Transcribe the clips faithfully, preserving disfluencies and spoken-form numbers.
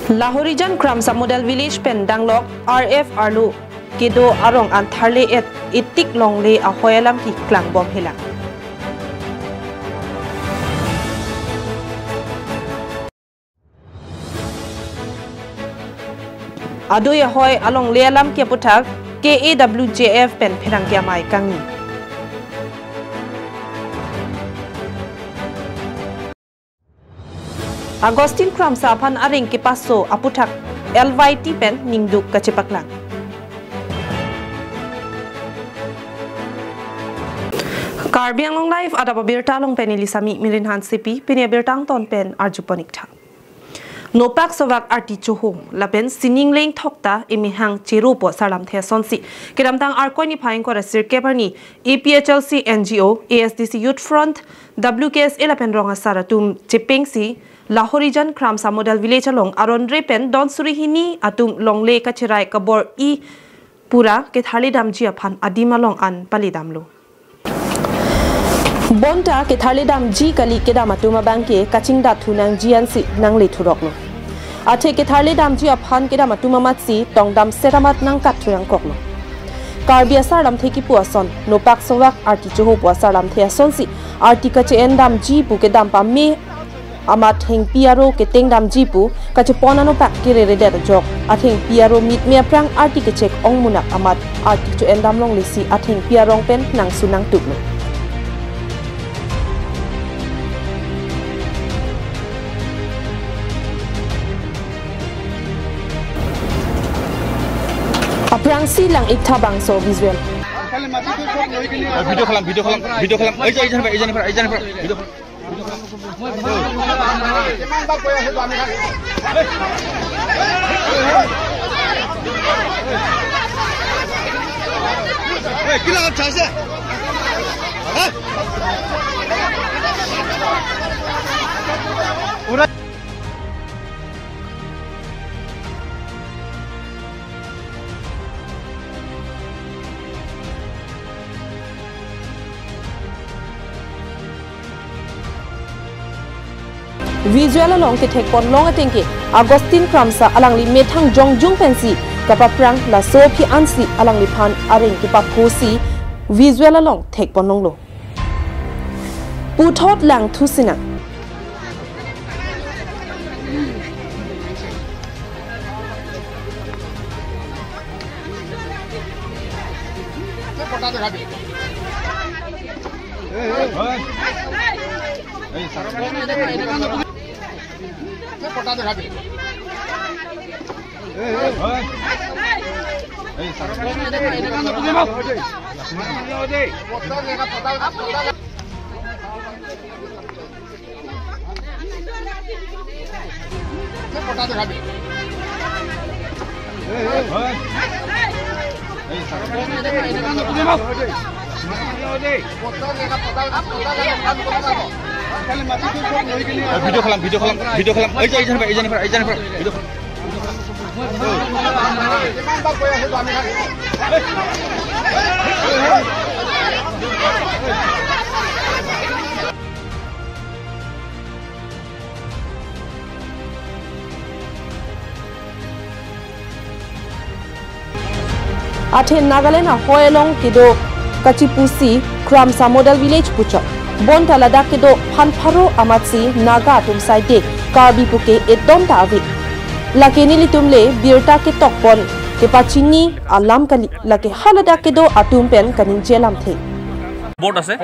Lahorijan Kramsa Model Village pen danglok R F arlo kedo arong an tharle-et itik longle ahoi alam keklang bom helang. Adoi ahoi alongle alam ke aputhak K A W J F pen pherangke amei kangni. Augustine Kramsa aphan areng kepaso aputhak L Y T pen ningduk kachepaklang. Karbi Anglong Live adap abirta along pen ili Sami Mirin Hansepi, pini abirta angton pen arjupon ik tha. Nopak sovak arti choho lapen sining leng thokta emehang cheropo asarlamthe asonsi kedamtang Arkoi niphai ingkoi ra sirkep arni A P H L C N G O, A S D C Youth Front, W K S A lapen rong asar atum chepengsi Lahorijan Kramsa Model Village along aron re pen don suri hini atum longle kacherai kabor-i pura ketharle damji aphan adim along an pale damlo. Bonta ketharle damji kali kedam atum abang ke kachingdat thu nangji ansi nangle thuroklo. Athe ketharle damji aphan kedam atum amatsi tongdam set amat nangkat thu nangkoklo. Karbi asarlamthe kipu ason, nopak sovak arti choho pu asarlamthe asonsi arti kache-en damji pu kedam pame amat hengpi aro keteng damji pu kachepon anopak kereredet ajok. Athengpi aro mitme aphrang arti kechek ongmunak amat arti cho-en dam longlesi athengpi arong pen nangsu nangtuklo. Aphrangsi lang ik tha bangso visual. Video kalam, video kalam, video kalam. Ei, ei, ei, ei, ei, video kalam. Visual along kethekpon long ateng ke Augustine Kramsa alangli methang jongjung pensi kapaphrang, laso aphi ansi alangliphan areng kepaphosi visual along thekpon longlo. Puthot lang thu sinang. Video kalam, video kalam, video kalam. Ei, ei, ei, ei, ei, ei, video kalam. Athe Nagaland ahoi along kedo kachipusi Kramsa Model Village puchot. Bonta ladak kedo phan pharo amatsi Naga atum side Karbi puke eton ta ave. Lake nelitum le birta ketokpon kepachini alam kali, lake haladak kedo atum pen kaningje alamthe. Board আছে,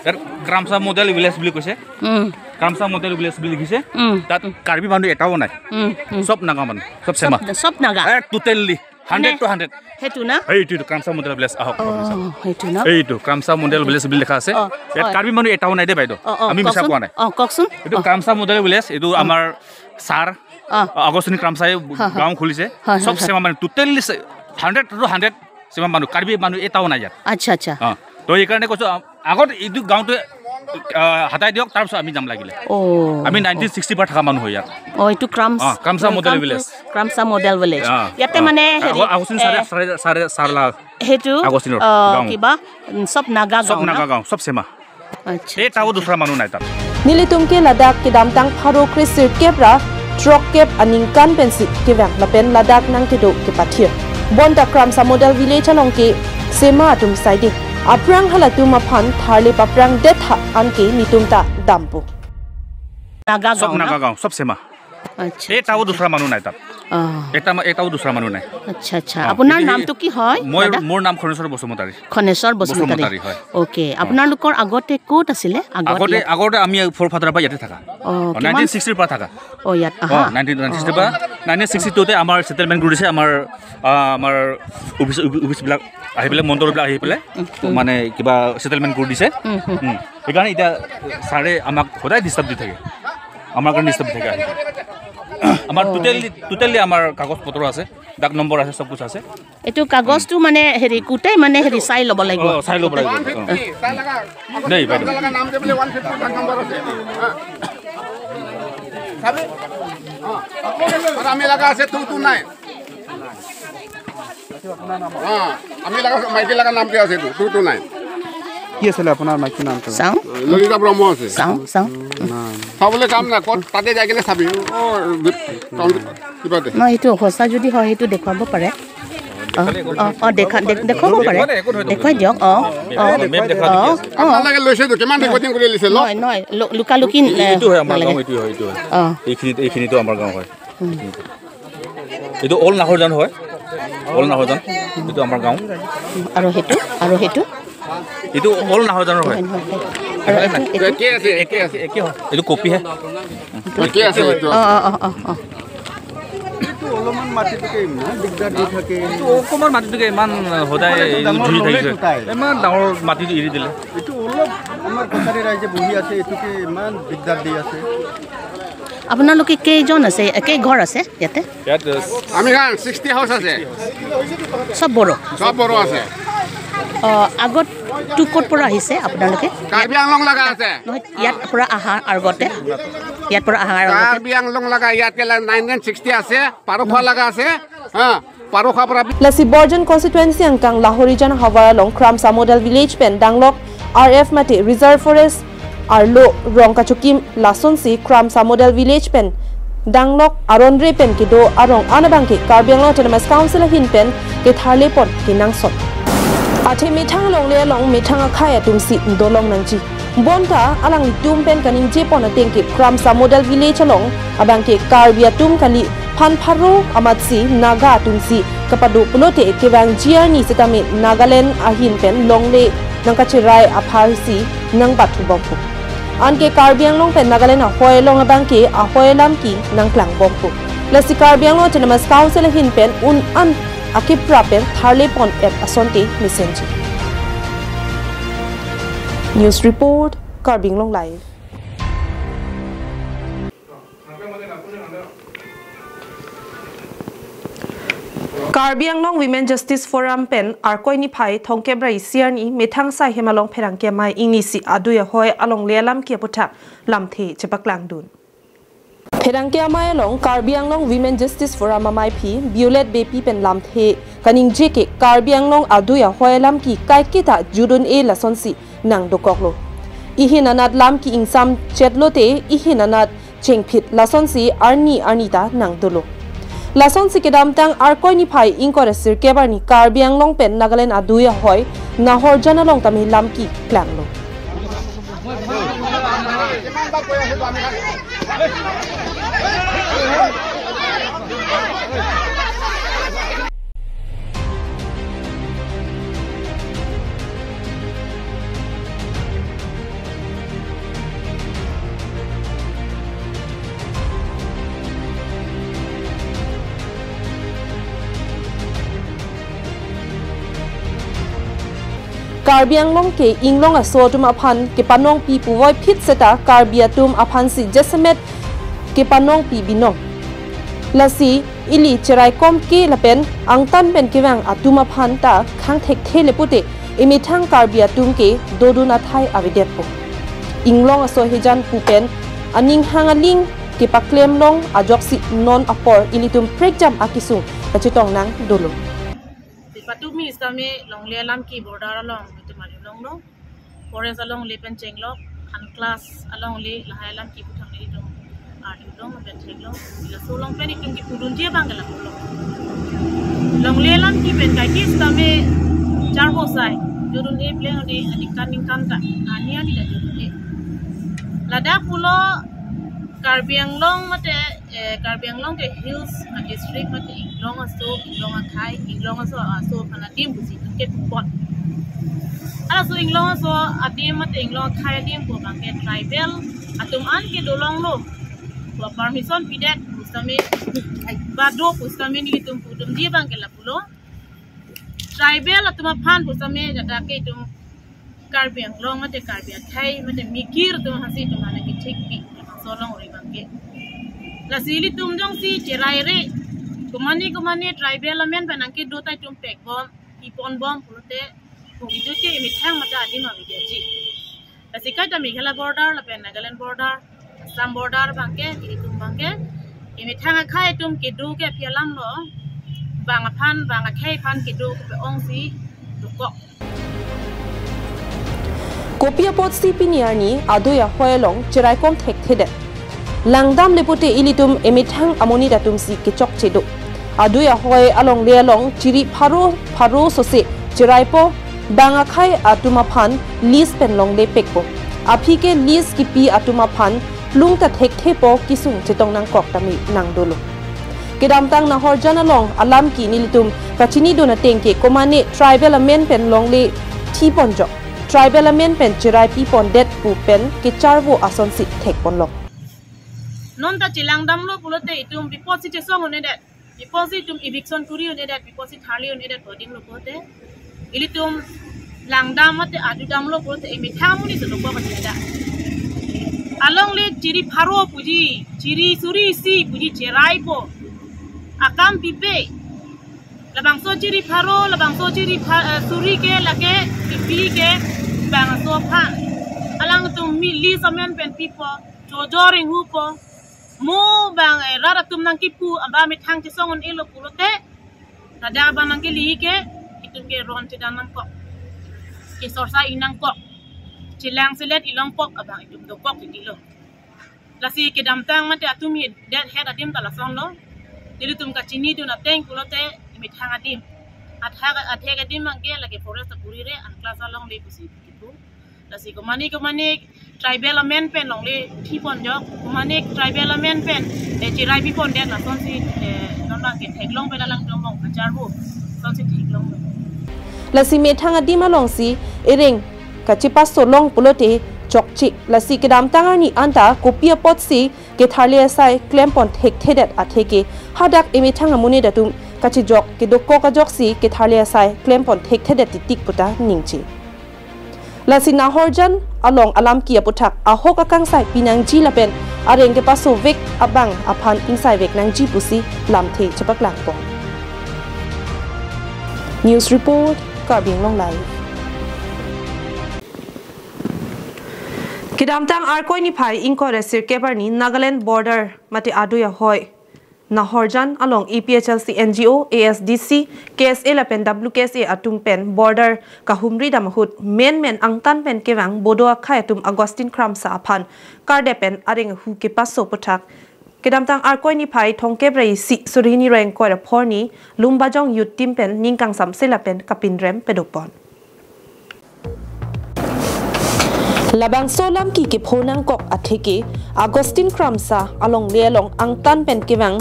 ইয়াত ক্ৰামচা model village বুলি কৈছে। উম, ক্ৰামচা model village বুলি লিখিছে। উম। তাত কাৰ্বি মানুহ এটাও নাই। উম, উম। চব নাগা মানুহ, চব চেমা। চব, চব নাগা? এ, টোটেলি হাণ্ড্ৰেড টু হাণ্ড্ৰেড। সেইটো না? এইটো, এইটো ক্ৰামচা মডেল ভিলেজ, আহক। অ, সেইটো না? এইটো ক্ৰামচা মডেল ভিলেজ বুলি লিখা আছে। অ, ইয়াত হয়। কাৰ্বি মানুহ এটাও নাই দেই বাইদেউ। অ, অ, আমি মিছা কওকচোন। কোৱা নাই। অ, কওকচোন। এইটো অ। ক্ৰামচা মডেল ভিলেজ, এইটো অ। আমাৰ ছাৰ অ। আগষ্টিন ক্ৰামচাই হয়, হয়। গাঁও খুলিছে। হয়, হয়, চব হয়। চেমা মানুহ, টোটেলি হাণ্ড্ৰেড টু হাণ্ড্ৰেড চেমা মানুহ, কাৰ্বি মানুহ এটাও নাই ইয়াত। আচ্ছা, আচ্ছা। অ, তো এইকাৰণে কৈছো, আ-, আগত এইটো গাঁওটো, আ, হটাই দিয়ক, তাৰ পিছত আমি যাম লাগিলে। অ। আমি নাইনটিন ছিক্সটি পৰা থকা মানুহ হয় ইয়াত। অ, এইটো ক্ৰামচ-, অ, ক্ৰামচা মডেল গাঁওটো ভিলেজ। ক্ৰামচা মডেল ভিলেজ। অ, ইয়াতে অ। মানে হেৰি, আগৰ আগষ্টিন ছাৰে, এ, ছাৰে, ছাৰে, ছাৰ লা-, সেইটো, আগষ্টিনৰ অ, গাঁও। কিবা, উম, চব নাগা চব গাঁও ন? নাগা গাঁও, চব চেমা। আচ্ছা, এটাও আচ্ছা, দুসৰা মানুহ নাই তাত। Nelitum ke ladak kedamtang pharo kre sirkep ra throkkep aningkan pensi kevang lapen ladak nangkedo kepathir. Bonta Kramsa Model Village along ke sema atum saide. Aphrang halatum aphan tharle paphrang detha anke netum ta dampo. Naga সব গাঁও না? নাগা গাঁও, সব সেমা। আচ্ছা এটা ও দুসরা মানু নাই তাত। আহ, এটা মা- এটা ও দুসরা মানু নাই। আচ্ছা আচ্ছা অ, আপোনাৰ এই- নামটো কি হয় মই দাদা? মোৰ নাম খনেশ্বৰ বসুমতাৰী। খনেশ্বৰ বসুমতাৰী। বসুমতাৰী, হয়। অ'কে, আপোনালোকৰ আগতে ক'ত আছিলে? আগত আগতে ইয়াত? আগতে আমি ফ'ৰ ফাটাৰ পৰা ইয়াতে থাকা। অ, কিমান- নাইনটিন ছিক্সটিৰ পৰা থাকা। অ, ইয়াত অ, আহা? নাইনটিন নাইনটি ছিক্সটিৰ পৰা নাইনটিন ছিক্সটি টুতে আমাৰ ছেটেলমেণ্ট কৰি দিছে। আমাৰ আহ, আমাৰ অফিচ অফিচবিলাক আহি পেলাই মণ্ডলবিলাক আহি পেলাই মানে কিবা ছেটেলমেণ্ট কৰি দিছে। উম, হুম। উম, সেইকাৰণে এতিয়া ছাৰে আমাক সদায় ডিষ্টাৰ্ব দি থাকে। আমাৰ কাৰণে ডিষ্টাৰ্ব দি থাকে আহি পেলাই। আমাৰ টোটেলি টোটেলি আমাৰ কাগজ পত্ৰ আছে, ডাক নম্বৰ আছে, চব কিছু আছে। এইটো কাগজটো মানে হেৰি গোটেই মানে হেৰি চাই ল'ব লাগিব। অ, চাই ল'ব লাগিব। অ। দেই বাইদেউ। लगा नाम दे बोले वन फिफ्टी वन नंबर होते हैं। हाँ। साहब? हाँ। और हमें लगा से टू टू नाइन। हाँ। हमें लगा माइके लगा नाम दिया से टू टू नाइन। কি আছিলে আপোনাৰ মাইকীৰ নামটো? চাওঁ ললিতা ব্ৰহ্ম আছে। চাওঁ চাওঁ। চাবলৈ কাম নাই, ক'ত তাতে যাই কিনে চাবি। অ, কাউণ্ট কিবা দে। নহয়, এইটো সঁচা যদি হয় সেইটো দেখুৱাব পাৰে। অ, অ, অ, দেখা দে- দেখুৱাব পাৰে। দেখুৱাই দিয়ক। অ, অ, মেপ দেখা অ, দেখি আছে। অ, আপোনালোকে লৈছেতো, কিমান ৰেকৰ্ডিং কৰি লৈছে? লওক। নহয় নহয়, লু- লুকা লুকি এ, এইটো হয় আমাৰ নালাগে। গাঁও, এইটো হয়, এইটো হয়। অ, এইখিনিত এইখিনিতো আমাৰ গাঁও হয়। এইটো অল নাহৰজান হয়, অল নাহৰজান। এইটো আমাৰ গাঁও। আৰু সেইটো আৰু সেইটো এইটো অল নাহৰজানৰ হয়। আৰু এইটো- এইটো- একে আছে, একে আছে। একে হয়, এইটো কপিহে। একে আছে এইটো। অ, অ, অ, অ, অ। এইটো অলপমান মাটিটোকে ইমান দিগদাৰ দি থাকে। এইটো অকণমান মাটিটোকে ইমান সদায় ডাঙৰ জুৰি নলেতো থাকিছে। তাই। ইমান ডাঙৰ মাটিটো এৰি দিলে। এইটো অলপ আমাৰ কছাৰী ৰাইজে বহি আছে, এইটোকে ইমান দিগদাৰ দি আছে। আপোনালোকে কেইজন আছে? একেই ঘৰ আছে ইয়াতে? ইয়াত আমি ছিক্সটি হাউচ আছে, চব বড়ো। চব বড়ো আছে। অ, আগতটো ক'ত পৰা আহিছে আপোনালোকে? কাৰ্বি আংলং লগা আছে। নহয়, ইয়াত পৰা অহাৰ আগতে, ইয়াত পৰা অহাৰ আগতে কাৰ্বি আংলং লগা ইয়াতে নাইনটিন ছিক্সটি আছে, পাৰোখোৱা লগা আছে। হা, পাৰোখোৱা পৰা Lasi Borjan constituency angkang Lahorijan havar along Kramsa Model Village pen danglok R F mate Reserve Forest arlo rong kachokim lasonsi Kramsa Model Village pen danglok aron re pen kedo arong an abangke Karbi Anglong Autonomous Council ahin pen ketharle pon kenangsot. Athe methang longle along methang akhai atumsi dolong nangji. Bonta alanglitum pen kaningje pon atengke Kramsa Model Village along abangke Karbi atum kali, phan pharo amatsi Naga atumsi kapado pulote kevangji arni setame Nagaland ahin pen longle nangkacherai apharsi nangbathu bompo. Anke Karbi Anglong pen Nagaland ahoi along abangke ahoi alam ke nangklang bompo. Lasi Karbi Anglong Autonomous Council ahin pen un an akepra pen tharle pon et asonte mesenji. News report, Karbi Anglong Live. Karbi Anglong Women Justice Forum pen Arkoi niphai thomkep ra isi arni methang sai hem along pherangke amei ingnisi adui ahoi alongle alam ke aputhak lamthe chepaklangdun. Pherangke amei along Karbi Anglong Women Justice Forum ameiphi Violet Beypi pen lamthe kaningje ke Karbi Anglong adui ahoi alam ke kaiketa judun-e lasonsi nangdokoklo. Ihin anat lam ke ingsam chetlote ihin anat chengphit lasonsi arni arni ta nangdolo. Lasonsi kedamtang Arkoi niphai ingkoi ra sirkep arni Karbi Anglong pen Nagaland adui ahoi Nahorjan along tame lam ke klanglo. Karbi Anglong ke inglong aso atum aphan kepanongpi puvoiphit seta Karbi atum aphansi jasemet kepanongpi binong. Lasi ili cheraikom ke lapen angtan pen kevang atum aphan ta khang thekthe le pute emethang Karbi atum ke dodun athai avedetpo. Inglong aso hejan pu pen aning hang aling kepaklem long ajoksi non apor ilitum prekjam akesung kachetong nangdolo. Patumi sitame longle alam ke border along itum arim longlo. Forest alongle pen chenglok, an class alongle lahai alam ke puthang itum Arjulong pen theklong, laso along pen itum kipudunji abang ke lapulo. Longle alam ke pen kaike sitame charvo sai, dodun-e pleng ode aningkan ningkan ta, ani ani ta dodun-e. Ladak pulo Karbi Anglong mate, eh, Karbi Anglong ke hills a district mate inglong aso, inglong akhei, inglong aso, aso aphan adim pusi ke pupon. Halaso inglong aso adim mate inglong akhei adim pu abang ke tribal atum an ke dolonglo. Pu permission pidet pu sitame, ai, bado pu sitame nelitum pudunji abang ke lapulo. Tribal atum aphan pu sitame jada ke itum Karbi Anglong mate Karbi akhei mate mikir atum hasi atum aphan kethekpi laso alongri abang ke. Lasi ilitum jongsi cherai re, komane komane tribal amen pen nangkedo ta itum pekbom, pipon bom pulote, pu itum ke emethang mate adim aveji. Lasi kaita Meghalaya border lapen Nagaland border, Assam border abang ke, ilitum abang ke emethang akhei atum kedo ke aphi alamlo, bang aphan, bang akhei aphan kedo ke pe-ongsi dokok. Kopi apotsi pini arni adui ahoi along cheraikom thekthedet? Langdamle pute ilitum emethang amonit atumsi kechokche do. Adui ahoi alongle along chiri pharo pharo sose cheraipo, bang akhei atum aphan lease pen longle pekpo. Aphi ke lease kipi atum aphan plung ta thekthepo kesung chetong nangkok tame nangdolo. Kedamtang Nahorjan along alam ke nelitum kachinidun ateng ke komane tribal amen pen longle thipon jok, tribal amen pen cherai pipondet pu pen kecharvo asonsi thekponlok. Non ta chelangdamlo pulote itum pi apotsi chesong un-edet, pi apotsi itum eviction kuri un-edet, pi apotsi tharli un-edet pu adim lo pulote, ilitum langdam mate adudamlo pulote emethang amonit si dokok aja. Alongle chiri pharo puji, chiri suri isi puji cheraipo. Akam pipe. Labangso chiri pharo, labangso chiri pha-, eh, suri ke lake pipi ke bang aso aphan. Alangtum mi lease amen pen pipo, chojor inghupo. Mo bang, eh, rat atum nangkipu aba methang chesong un-elo pulote, ladak abang nangkeli ke itum ke ron chedan nangkok, kesorsa i nangkok, chelang selet i longkok abang itum dokok titilo. Lasi kedamtang mate atum idet het adim ta lasonlo. Nelitum kachinidun ateng pulote emethang adim, athak, athak adim abang ke lake forest akuri re, unclass alongle pusi kipu. Lasi komane komane tribal amen pen longle thipon jok, komane tribal amen pen, eh, cherai pipondet lasonsi, eh, non abang ke theklong pen alangtum abang kacharvo asonsi theklong. Lasi methang adim alongsi ereng kachepaso long pulote chokche. Lasi kedamtang arni anta kopi apotsi ketharli asai klempon thekthedet atheke hadak emethang amonit atum kachejok kedokok ajoksi ketharli asai klempon thekthedet titik puta ningje. Lasi Nahorjan along alam ke aputhak ahok akangsai pinangji lapen areng kepasovek abang aphan ingsaivek nangji pusi lamthe chepaklangpon. News report, Karbi Anglong Live. Kedamtang Arkoi niphai ingkoi ra sirkep arni Nagaland border mate adui ahoi Nahorjan along A P H L C N G O, A S D C, K S A lapen W K S A atum pen border kahumri dam ahut menmen angtan pen kevang Bodo akhei atum Augustine Kramsa aphan kardep pen areng ahu kepaso aputhak kedamtang Arkoi niphai thomkep ra isi, suri hini ra ingkoi ra pho arni Lumbajong Youth Team pen ning kangsamse lapen kapinrem padopon. Labangso alam ke kepho nangkok atheke Augustine Kramsa alongle along angtan pen kevang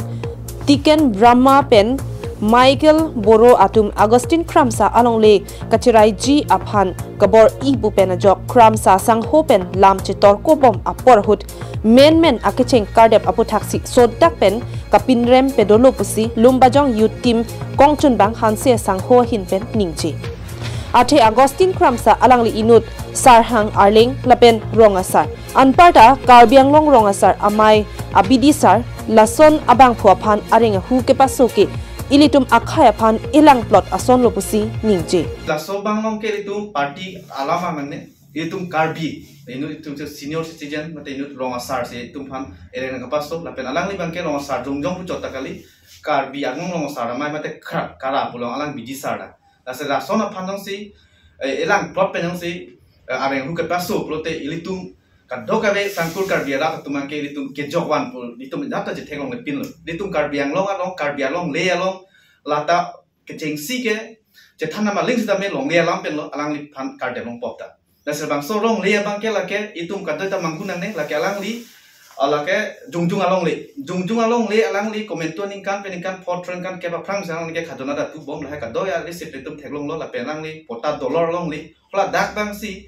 Tiken Brahma pen Michael Boro atum Augustine Kramsa alongle kacheraiji aphan kabor-i pu pen ajok Kramsa sangho pen lam chetorkobom apor ahut menmen akecheng kardep aputhaksi sodak pen kapinrem padolo pusi Lumbajong Youth Team kongchunbang Hanse sangho ahin pen ningje. Athe Augustine Kramsa alangli inut Sarhang Arleng lapen rong asar, anparta Karbi Anglong rong asar amei abidi sar, lason abangphu aphan areng ahu kepaso ke ilitum akhei aphan elangplot asonlo pusi ningje. Laso abang along ke ilitum party alam amangne, ilitum Karbi, inut itum si senior citizen, mate inut rong asar si itum aphan ereng nangkepaso, lapen alangli abang ke rong asar jongjong puchot ta kali, Karbi Anglong rong asar amei mate kra-, kara pu along alang bidi sar da. Lasi lason aphan jongsi, eh, elangplot pen jongsi, eh, areng ahu kepaso pulote ilitum Kadokave Sangkur Karbi arat atum abangke ilitum kejok van pu, ilitum jata chetheklongle pinlo. Ilitum Karbi Anglong along, Karbi alongle along, lata kechengsi ke, chethan nama ling sitame longle alam penlo, alangliphan kardom longpo ta. Lasi labangso longle abangke lake, itum kadokave ta manghu nangne, lake alangli, ah, lake Jongjung alongle. Jongjung alongle alangli komantu aningkan, peningkan, pho threngkan, kep aphrang si alangli ke khajona ta tubom, lahai kadokave arisip ilitum theklonglo, lapen alangli patta dolor longle. Hala dak abangsi,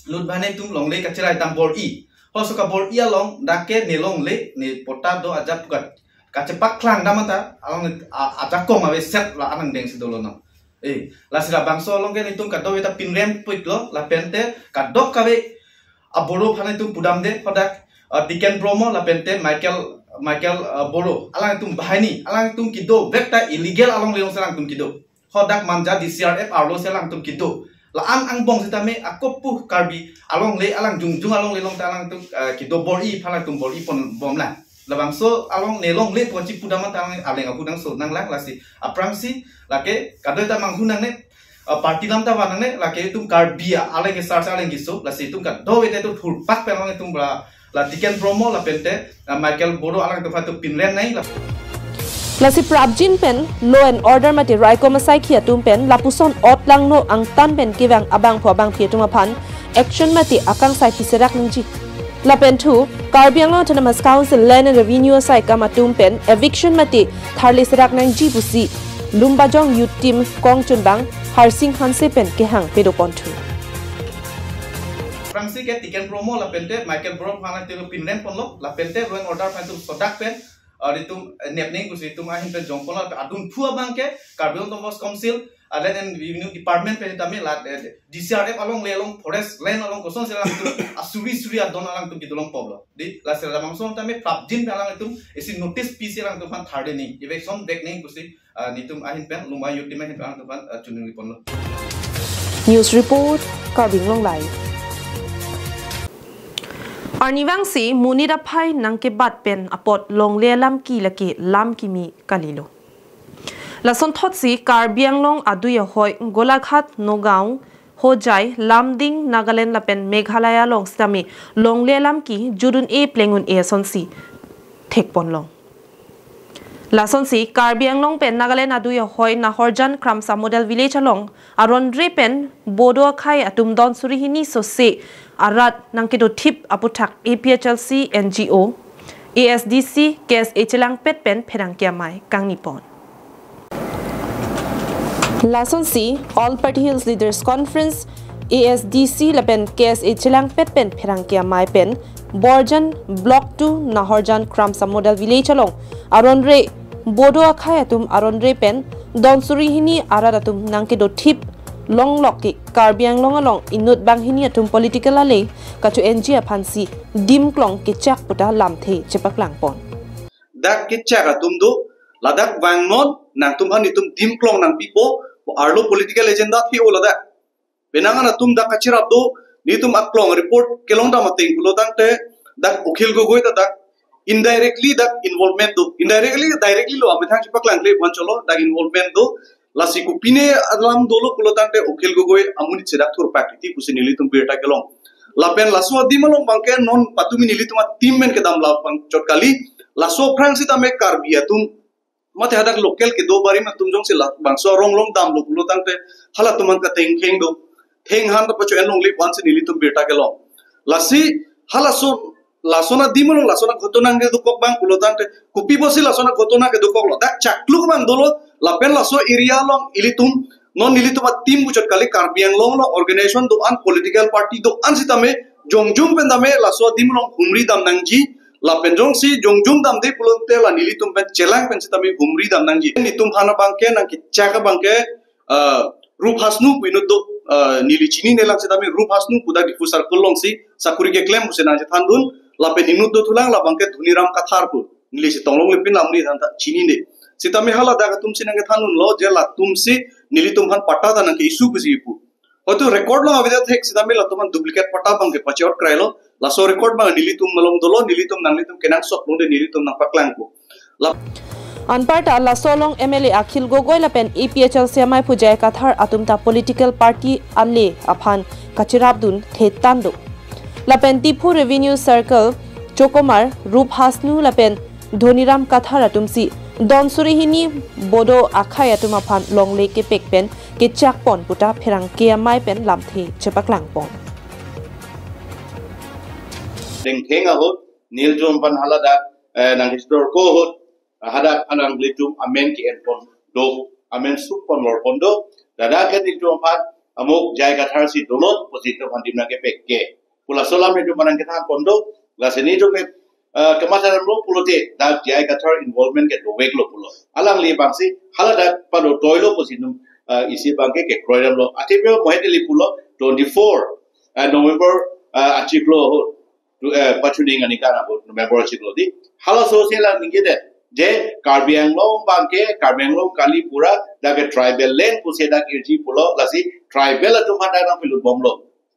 lut bane itum longle kacherai tang bor-i. Halaso kabor-i along, dak ke ne longle, ne patta do ajat pukat. Kachepaklang dam anta, along a-, ajakong aveset la anang dengsi dolo no. Eh, lasi labangso along ke itum kadokave ta pinrem puitlo, lapente kadokave aboro aphan itum pudamde, hadak, ah, Tiken Bromo, lapente Michael, Michael, ah, Boro, alangtum banghini, alangtum kedo, vek ta illegal alongle alongsi alangtum kedo. Hadak Manja D C R F arlo si alangtum kedo. La-an angbong sitame ako pu Karbi alongle alang Jongjung alongle along ta alangtum, eh, kedo bor-i aphan alangtum bor-i ponbomlang. Labangso along ne longle pu kachepu dam anta aleng ahut nangso nanglang lasi aphrangsi lake kadokave ta manghu nangne, eh, party lam ta van nangne lake itum Karbi aleng kesar sa aleng keso lasi itum kadokave ta itum thurpak pen along itum bra la Tiken Bromo lapente, ah, Michael Boro alangtum aphan itum pinrem nai la. Lasi prapjin pen law and order mate raikom asaikhi atum pen lapuson ot langno angtan pen kevang abangphu abangphi atum aphan action mate akangsai piserak nangji. Lapen thu, Karbi Anglong Autonomous Council Land and Revenue asaikam atum pen eviction mate tharli serak nangji pusi Lumbajong Youth Team kongchunbang Harsing Hanse pen kehang pedoponthu. Aphrangsi ke Tiken Bromo lapente Michael Boro aphan itum pinrem ponlo, lapente law and order aphan itum sodak pen, ah, itum, eh, nepning pusi itum ahin pen jongponlo, lapen adunthu abangke Karbi Anglong Autonomous Council, ah, Land and Revenue Department pen tame la, eh, D C R F alongle along forest land along kosonsi alangtum asuri suri adon alangtum kedo longpo lo. Di, lasi labangso tame prapjin pen alangtum isi notice pisi alangtum aphan thardeni, eviction vek nangji pusi, ah, nelitum ahin pen, Lumbajong Youth Team ahin pen alangtum aphan, ah, chuningri ponlo. News report, Karbi Anglong Live. Arnivangsi monit aphai nangkebat pen apot longle alam ke lake lam kimi kalilo. Lasonthotsi Karbi Anglong adui ahoi Golaghat, Nagaon, Hojai, Lumding, Nagaland lapen Meghalaya along sitame longle alam ke judun-e pleng un-e asonsi thekponlong. Lasonsi Karbi Anglong pen Nagaland adui ahoi Nahorjan Kramsa Model Village along aronre pen Bodo akhei atum don suri hini sose arat nangkedothip aputhak A P H L C, N G O, A S D C, K S A chelangpet pen pherangke amei kangnipon. Lasonsi All Party Hills Leaders Conference, A S D C lapen K S A chelangpet pen pherangke amei pen Borjan Block two Nahorjan Kramsa Model Village along aronre Bodo akhei atum aronre pen don suri hini arat atum nangkedothip longlok ke Karbi Anglong along inut banghini atum political ale kacho-enji aphansi dimklong kechak puta lamthe chepaklangpon. Dak kechak atum do, ladak vangnon, nangtum aphan itum dimklong nangpipo, arlo political agenda thi-o ladak. Penang an atum dak kachirap do, nelitum aklong report kelong dam ateng pulo tangte, dak Akhil Gogoi ta dak indirectly dak involvement do, indirectly, directly lo amethang chepaklangkle pu-an cholo, dak involvement do, lasi kopine alam dolo pulo tangte Akhil Gogoi amonit si dak thurpak titi pusi nelitum birta kelong. Lapen laso adim along abangke non patumi nelitum a-team men kedam labang chot kali, laso aphrang sitame Karbi atum mate hadak local kedo barim atum jongsi labangso arong along damlo pulo tangte halatum aphan katengkheng do. Thenghan ta pacho-en longle pu-ansi nelitum birta kelong. Lasi halaso, lason adim along lason aghotona nangkedokok abang pulo tangte kopi pusi lason aghotona kedokoklo. Dak chakluk abang dolo lapen laso area along ilitum non nelitum a-team pu chot kali Karbi Anglong along organization do-an political party do-an sitame jongjung pen tame laso adim along humri dam nangji lapen jongsi jongjung damde pulote la nelitum pen chelang pen sitame humri dam nangji. Nelitum aphan abangke nangkechak abangke, ah, Rup Hasnu pu inut do, ah, neli chinine lang sitame Rup Hasnu pu dak Diphu circle alongsi sakuri keklem pusi nangchethandun lapen inut dothulang labangke Dhoniram Kathar pu. Neli si tonglongle pin lamri than ta chinine. Sitame haladak atumsi nangkethandunlo je latumsi nelitum aphan patta ta nangke-issue pusi pu. Hoito record along avedetthek sitame latum aphan duplicate patta abangke pache-ot krailo. Laso record abang nelitum along dolo, nelitum nanglitum kenangsot longde nelitum nangpaklangpo. La- Anparta laso along M L A Akhil Gogoi lapen A P H L C amei pu J I Kathar atum ta political party ale aphan kachirapdun thethan do. Lapen Diphu Revenue Circle Chokomar, Rup Hasnu lapen Dhoniram Kathar atumsi don suri hini Bodo akhei atum aphan longle kepek pen kechak pon puta pherangke amei pen lamthe chepaklang pon. Dengtheng ahut, nelitum aphan haladak, eh, nang istor ko ahut, hadak alanglitum amen ke-en pon do, amen suk pon lor pon do, ladak ke nelitum aphan amuk J I Kathar si donon pusi nelitum aphan dim nangkepek ke pu laso alam nelitum aphan nangkethan pon do, lasi nelitum ke, eh, kematha damlo pulote, dak J I Kathar involvement ke dovek lo pulo. Alangli abangsi haladak pado toilo pusi nelitum, eh, isi abangke kekroi damlo. Athe pe mohedili pulo twenty-four, eh, November, eh, achiklo ahut, tu, eh, pachuning aning kan ahut November achiklo di. Halaso si la ningjedet, je Karbi Anglong abangke, Karbi Anglong kali pura, dak ke tribal land pusi dak irji pulo, lasi tribal atum aphan dak nangpelut bomlo.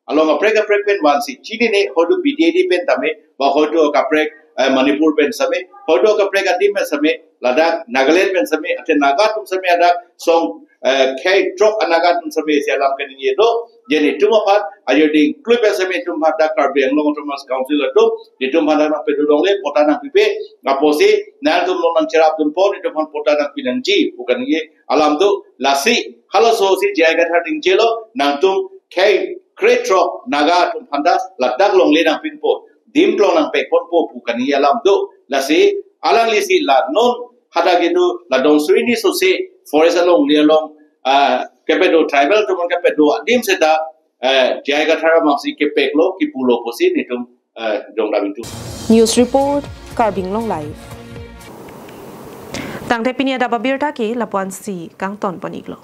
Along kaprek kaprek pen vansi chinine, hoitu B T A D pen tame, ba hoitu kaprek, eh, Manipur pen same, hoitu kaprek adim pen same, ladak Nagaland pen same, athe Naga atum same hadak song, eh, khei throk a-Naga atum same isi alam kaningje do, je nelitum aphan, ajir ding klui pen same nelitum aphan dak Karbi Anglong Autonomous Council atum, nelitum aphan dak nangpedo longle, patta nangpipe, apotsi, nangtum along nangcherap dunpo, nelitum aphan patta nangpi nangji pu kaningje alam do, lasi, halaso si J I Kathar ningjelo, nangtum khei kre throk Naga atum aphan ta ladak longle nangpinpo, dim klong nangpek ponpo pu kaningje alam do, lasi, alangli si la non hadak itu la don suri hini sose forest alongle along, ah, kepedo tribal atum kepedo adim seta, eh, J I Kathar abangsi kepek lo kipu lo pusi nelitum, eh, jongdam itu. News report, Karbi Anglong Live. Tangte pini adap abirta ke lapu-ansi kangton pon iklo.